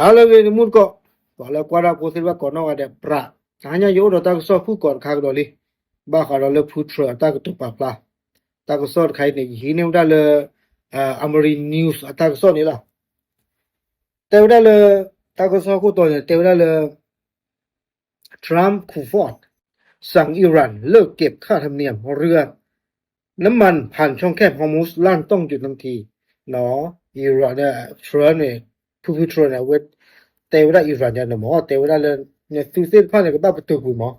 ဟါလၢအဂ့ၤ တမူတကိး, ပှၤလၢကွၢ်တၢ်ဖိသ့ၣ်တဖၣ်ကိးနီၢ်ဂၤဒဲးပြး, တဟါညါယအိၣ်ဒီးတၢ်ကစီၣ်ဖုၣ်ကိာ်တခါကဒီးလံ. ဘၣ်ဃးဒီးလၢဖုထြၢးအတၢ်ကတိၤပာ်ဖျါ တၢ်ကစီၣ်တခါအံၤန့ၣ် ယဟံးန့ၢ်ဝဲဒၣ်လၢ Amari News အတၢ်ကစီၣ်န့ၣ်လီၤ. တဲဝဲဒၣ်လၢ တၢ်ကစီၣ်ခိၣ်တီန့ၣ် တဲဝဲဒၣ်လၢ Trump could forceสั่งอิหร่านเลิกเก็บค่าธรรมเนียมเรือน้ำมันผ่านช่องแคบฮอร์มุซ ลั่นต้องหยุดทันที เนาะ อิหร่านเนี่ย Trump เนี่ย ဖုဖုထြၢး န့ၣ် အဝဲ တဲဝဲဒၣ် Iran ယၤန့ၣ်မ့ၢ် တဲဝဲဒၣ်လၢ နသုးသ့ၣ်တဖၣ်န့ၣ် ကဘၣ်ပတုာ်ကွံာ်မ့ၢ်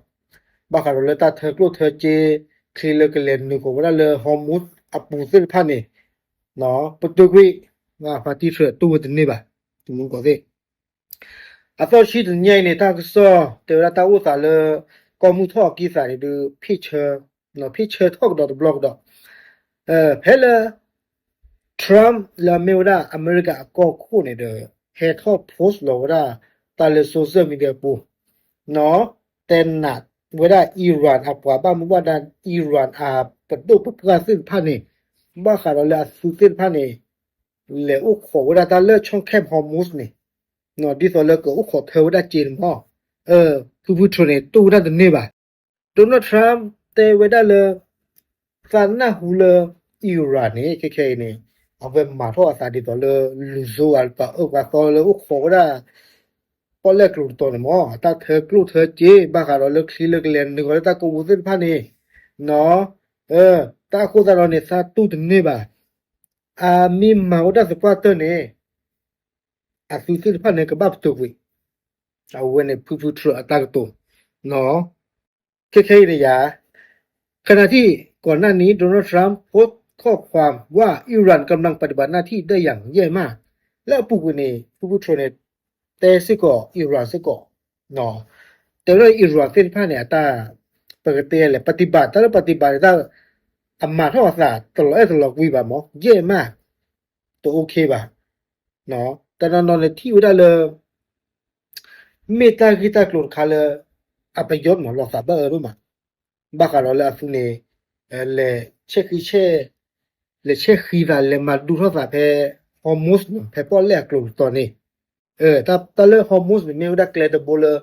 ဘၣ်ဃးဒီးလၢတၢ်ထၢကျိၣ်ထၢစ့ ချံလၢကလဲၤနုာ်ဃီၤဝဲဒၣ်လၢ Hormuz အပူၤသ့ၣ်တဖၣ်န့ၣ် ပတုာ်ကွံာ် ဖါတံၢ်ထြၢးတူၢ်ဝဲတန့ၢ်ဘၣ် တမူတကိးသ့ၣ် အသီၣ်ဆံတနံၤအံၤန့ၣ် တၢ်ကစီၣ်တဲဝဲဒၣ်တၢ်အိၣ်သးလၢ ကီၢ်မုၢ်ထီၣ်အကံၢ်သးန့ၣ်ဒုး ဖ့ၣ်ဆၢထီၣ်ကဒီးတဘျီကဒီး ဖဲလၢ Trump လၢအမ့ၢ်ဝဲဒၣ်အမဲရကၤအကီၢ်ခိၣ်န့ၣ်ဒီး ဟဲထီၣ် post လီၤဝဲဒၣ် တၢ်လၢ social media အပူၤ တဲနးဝဲဒၣ် Iran အပှၤဘၣ်မူဘၣ်ဒါ Iran အပဒိၣ်ပပှၢ်သ့ၣ်တဖၣ်န့ၣ် ဘၣ်ဃးဒီးလၢအသုးသ့ၣ်တဖၣ်န့ၣ် လဲၤအိၣ်ခိးဝဲဒၣ်တၢ်လၢ ช่องแคบฮอร์มุซ န့ၣ် ဒ်သိးလၢကအိၣ်ခိးထၢဝဲဒၣ်စ့န့ၣ်မ့ၢ် ဖုဖုထြၢး န့ၣ် တူၢ်ဝဲဒၣ်တန့ၢ်ဘၣ်. Donald Trump တဲဝဲဒၣ်လၢ သးနၢ်ဟူလၢ Iran န့ၣ် ခဲခဲအံၤန့ၣ် အဝဲမၤထီၣ်အသးဒ်သိးလၢ လူၤစိအပှၤအၢပှၤသီလၢ အိၣ်ခိးဝဲဒၣ် ပီၣ်လဲၣ်ကျိၤတတီၤန့ၣ်မ့ၢ် တၢ်ထၢကျိၣ်ထၢစ့ ဘၣ်ဃးဒီးလၢချံလၢကလဲၤနုာ်ဃီၤလၢတၢ်ကဝီၤသ့ၣ်တဖၣ်န့ၣ် တၢ်အဃိသတးဒီးန့ၣ် သးတူၢ်တန့ၢ်ဘၣ်. အမ့ၢ်မၤဝဲဒၣ်သပှၢ်တၢၢ်န့ၣ် အသုးသ့ၣ်တဖၣ်န့ၣ် ကဘၣ်ပတုာ်ကွံာ် အဝဲန့ၣ် ဖုဖုထြၢး အတၢ်ကတိၤ ခဲခဲအံၤန့ၣ်ယၤ ขณะที่ก่อนหน้านี้ โดนัลด์ ทรัมป์ โพสต์ข้อความว่า อิหร่านกำลังปฏิบัติหน้าที่ได้อย่างแย่มาก လၢအပူၤကွံာ်န့ၣ် ဖုဖုထြၢး န့ၣ် တဲစ့ၢ်ကီး Iran စ့ၢ်ကီး တဲဝဲဒၣ် Iran သ့ၣ်တဖၣ်န့ၣ် အတၢ် ပကတဲလဲၣ် ပฏิบัติ တၢ်လၢ ပฏิบัติ န့ၣ် တၢ် အမၤထီၣ်အသးတလီၤအဲၣ်တလီၤကွံဘၣ်မ့ၢ် ယဲၢ်မး တအိၣ်ခ့ဘၣ် တနီၤနီၤန့ၣ်ထံၣ်ဝဲဒၣ်လၢ မ့ၢ်တၢ်ဂ့ၢ်တၢ်ကျိၤတခါလၢ အပယီၤမ့ၢ် လီၤသးဘၣ်အၢဒိၣ်မး ဘၣ်ဃးဒီးလၢအသုးန့ၣ် လဲၤဆဲးဃံဆဲး လဲၤဆဲးဃံသး လဲၤမၤဒူထီၣ်သးဖဲ Hormuz န့ၣ် ဖဲပီၣ်လဲၣ်အကျိၤတတီၤန့ၣ် တၢ်လၢ Hormuz န့ၣ် မ့ၢ်ဝဲဒၣ်ကျဲတဘိလၢ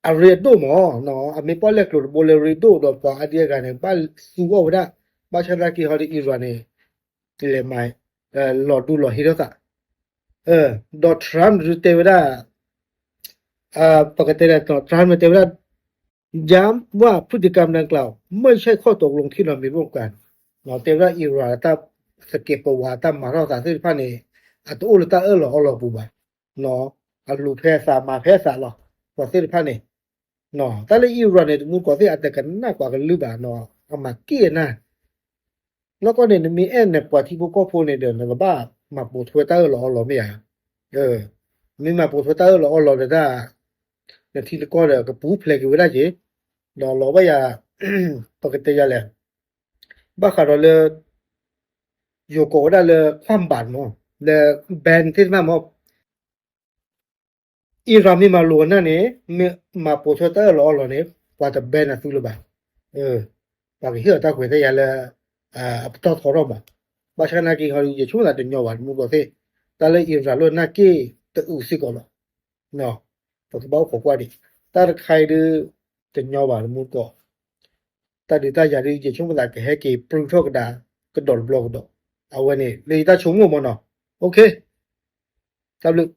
အရ့ဒိၣ်မး အမ့ၢ်ပီၣ်လဲၣ်ကျိၤတဘိလၢရ့ဒိၣ်ဒီး ပှၤအါဒံအါဂၤန့ၣ် ဘၣ်သူအီၣ်ဝဲဒၣ် ဘၣ်ဆၣ်သနာ်က့ဟီဒီး Iran န့ၣ် လဲၤမၤ လီၤဒူလီၤဟ့ထီၣ်သး ဒီး Trump န့ၣ်ဒုးတဲဝဲဒၣ် ပကတဲဒၣ် Trump န့ၣ်တဲဝဲဒၣ် ย้ำว่าพฤติกรรมดังกล่าวไม่ใช่ข้อตกลงที่เรามีร่วมกัน တဲဝဲဒၣ် Iran အတၢ်သကဲးပဝး တၢ်မၤထီၣ်သးသ့ၣ်တဖၣ်န့ၣ် အတအိၣ်လၢတၢ်အၢၣ်လီၤအီလီၤပူၤဘၣ် အလူၤဖဲအသးမၤဖဲအသးလီၤ ပှၤသ့ၣ်တဖၣ်န့ၣ် တၢ်လၢ Iran န့ၣ် တမူတကိးသ့ၣ် အတကနၣ်ပှၤကလုၢ်ဘၣ်နီၤ အမၤက့ၢ်အနၢ် နီၢ်ကီၢ်န့ၣ် နမ့ၢ်အဲၣ်နပှၤထံဖိကီၢ်ဖိန့ၣ်ဒီး နကဘၣ်မၤပိာ်ထွဲတၢ်အၢၣ်လီၤအီလီၤမ့ၢ်ဧါ. မ့ၢ်မၤပိာ်ထွဲတၢ်အၢၣ်လီၤအီလီၤဒီးတၢ် နထံနကီၢ်ဒီးကပူၤဖျဲးက့ၤဝဲဒၣ်က့ၤ, ဒီးလီၤဘၣ်ယၤ ပကတဲယၤလဲၣ်, ဘၣ်ဃးဒီးလၢ ယိၤကိးဝဲဒၣ်လၢ ခွၢ်ဘၣ်မး လၢ ban သ့ၣ်တဖၣ်မး အံၤရၣ်မ့ၢ်မၤလိာ်အနၢ်န့ၣ် မ့ၢ်မၤပိာ်ထွဲတၢ်အၢၣ်လီၤအီလီၤန့ၣ် ပှၤတ ban အသုလၢၤဘၣ်. ပှၤကဟ့ၣ်အီၤတၢ်ခွဲးတၢ်ယာ်လၢ အပတီၢ်ထီထီၣ်မး. ဘၣ်ဆၣ်နာ်က့ဟီဒုး ယဆိကမိၣ်သးတညီဘၣ် တမူတကိးသ့ၣ်, တၢ်လၢအံၤရၣ်လၢနာ်က့ၢ်တအုးစ့ၢ်ကီးလီၤ. ပကဘၣ်အိၣ်ခိးကွၢ်ဒံး, တၢ်တခါအံၤဒုး တညီဘၣ် တမူတကိး, တၢ်ဒုးတၢ်ယၤဒုး ယဆိကမိၣ်သးကဟဲက့ၤပြူထီၣ်ကဒါ ကဒီးတဘျီကဒီး, အဝဲန့ၣ် လၢယတၢ်ဆိကမိၣ်မးနီၤ. တၢ်ဘျုး